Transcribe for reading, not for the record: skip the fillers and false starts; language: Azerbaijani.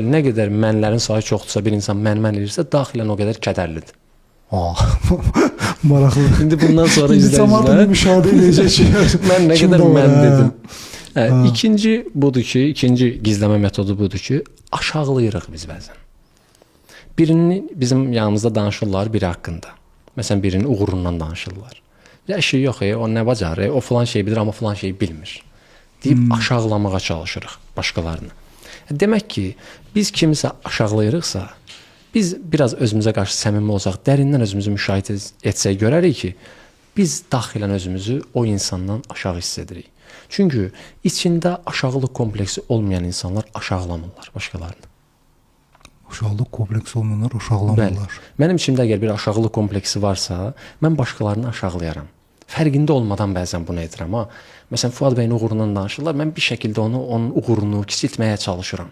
Nə qədər mənlərin sayı çoxdursa, bir insan mən-mən eləyirsə, daxilən o qədər kədərlidir. Ah, maraqlı. İndi bundan sonra İndi camaat izləyicilər bunu müşahidə edəcək ki, mən nə kim qədər də var, mən hə. dedim. Hə, ikinci budur ki, ikinci gizləmə metodu budur ki, aşağılayırıq biz bəzən. Birini bizim yanımızda danışırlar biri haqqında. Məsələn, birinin uğurundan danışırlar. Ya şey yox, o nə bacarır, o filan şey bilir, amma filan şeyi bilmir. Deyib aşağılamağa çalışırıq başqalarını. Demək ki, biz kimisə aşağılayırıqsa, biz biraz özümüzə qarşı səmimi olsaq, dərindən özümüzü müşahidə etsək görərik ki, biz daxilən özümüzü o insandan aşağı hiss edirik. Çünki içində aşağılıq kompleksi olmayan insanlar aşağılamırlar başqalarını. Uşaqlıq kompleksi olmayanlar uşaqlamırlar. Bəli. Mənim içimdə əgər bir aşağılıq kompleksi varsa, mən başqalarını aşağılayaram. Fərqində olmadan bəzən bunu edirəm ha. Məsələn, Fuad bəyin uğurundan danışırlar, mən bir şəkildə onu, onun uğurunu kiçiltməyə çalışıram.